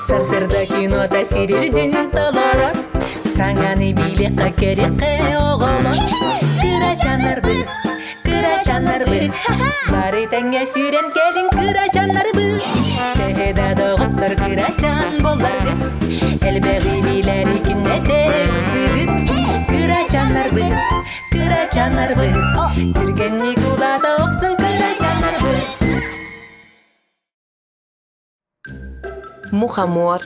Сарсыарда кинота сирирдин толорор, Саҥаны билиэххэ көрүөххэ оҕолор. Кырачааннарбыт, кырачааннарбыт, Бары тэҥҥэ сүүрэн кэлиҥ кырачааннарбыт. Төһө да доҕоттор кырачаан буолларгыт, Элбэҕи билэри күннэтэ ыксыгыт. Кырачааннарбыт, кырачааннарбыт, Түргэнник улаата охсун кырачааннарбыт. Мухомор.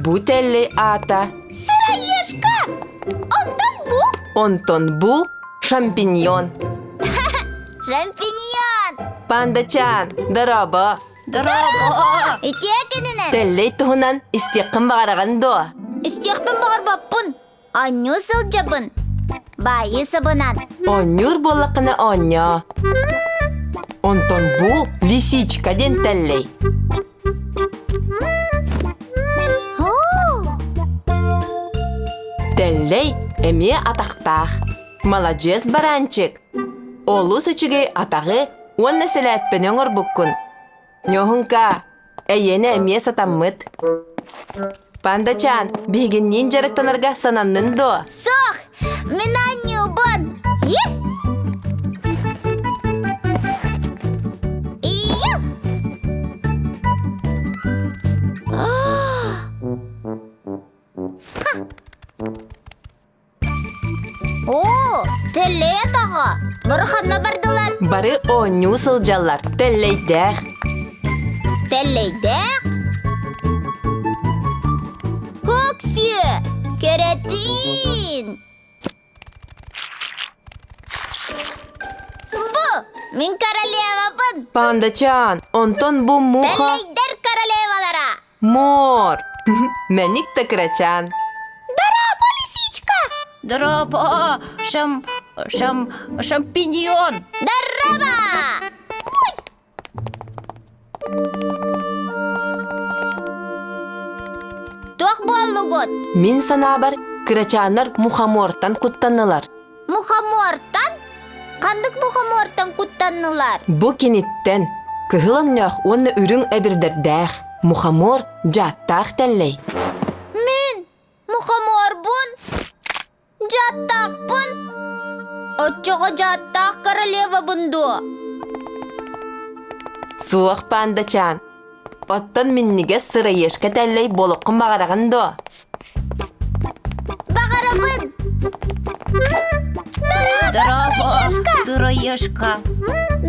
Бу тэллэй аата Сыроежка! Онтон бу? Онтон бу шампиньон. Шампиньон! Пандачаан, дорообо! Дорообо! Итиэ кининэн! Тэллэй туһунан истиэххин баҕараҕын дуо? Истиэхпин баҕарбаппын. Оонньуу сылдьабын. Баайыы сабынан. Оонньуур буоллаххына оонньоо. Онтон бу лисичка диэн тэллэй. Тэллэй эмиэ атахтаах. Маладьыас бараанчык. Олус үчүгэй атаҕы уонна сэлээппэни оҥорбуккун. Ньоһуҥка, эйиэнэ эмиэ сатаммыт. Пандачаан, биһигинниин дьарыктанарга сананнын дуо? Суох, мин оонньуубун. Ию! Оо, тэллэй атаҕа! Бары ханна бардылар? Бары оонньуу сылдьаллар. Тэллэйдээх. Тэллэйдээх? Коксиэ! Кэрэтиин! Бу мин королевабын! Пандачаан, онтон бу муха... Тэллэйдэр королевалара! Моор! Мэник да кырачаан. Дорообо, лисичка! Дорообо, шам... шам... шампиньон! Здорово! Ой! Туох буоллугут? Мин санаабар, кырачааннар мухомортан куттаннылар. Мухомортан? Ханнык мухомортан куттаннылар? Бу киниттэн кыһыл өҥнөөх уонна үрүҥ эбирдэрдээх мухомор дьааттаах тэллэй. Мин мухоморбун, дьааттаахпын. Оччоҕо дьааттаах королевабын дуо? Суох, пандачаан. Оттон минньигэс сыроежка тэллэй буолуоххун баҕараҕын дуо? Баҕарабын! Дорообо, сыроежка!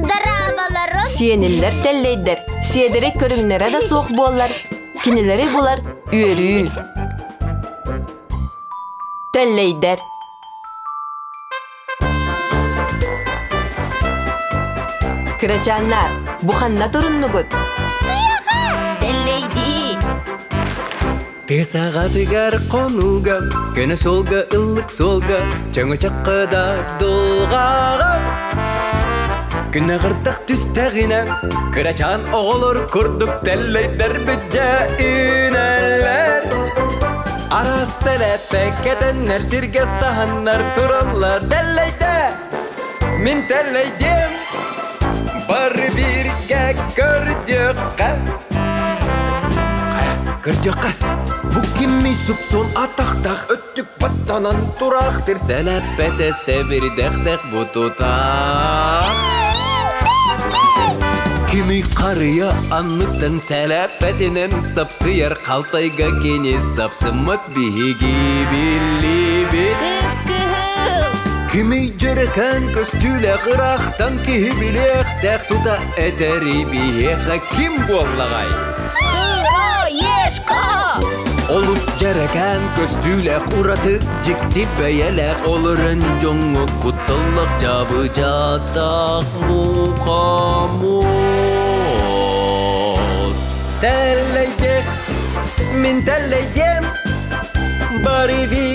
Дорооболорун! Сиэниллэр тэллэйдэр, сиэдэрэй көрүҥнэрэ да суох буоллар, кинилэри булар үөрүү. Тэллэйдэр. Кырачааннар, бу ханна туруннугут? Тэллэйдии! Тыа саҕатыгар хонууга, көнө суолга ыллык суолга, чөҥөчөххө да дулҕаҕа. Күн аҕырдах түстэҕинэ, кырачаан оҕолор курдук тэллэйдэрбит дьэ үүнэллэр. Араас сэлэппэ кэтэннэр сиргэ саһаннар тураллар тэллэйдэ, мин тэллэйдиэм, бары бииргэ көрдүөххэ. Хайа, көрдүөххэ. Бу кимий супсун атахтах өттүк баттанан тураахтыр сэлэппэтэ сэбирдэхтэх бутутаах. Кимий харыйа анныттан сэлэппэтинэн сапсыйар халтайга кини сапсыммат биһиги биллибит. Кып-кыһыл! Кимий дьэрэкээн көстүүлээх ыраахтан киһи билиэхтээх тута этэри биһиэхэ ким буоллаҕай? Сыроежка! Олус дьэрэкээн көстүүлээх ураты дьикти бэйэлээх олорон дьоҥҥо кутталлах дьабыдьаатаах мухомор. Тэллэйдэх, мин тэллэйдиэм, бары биир.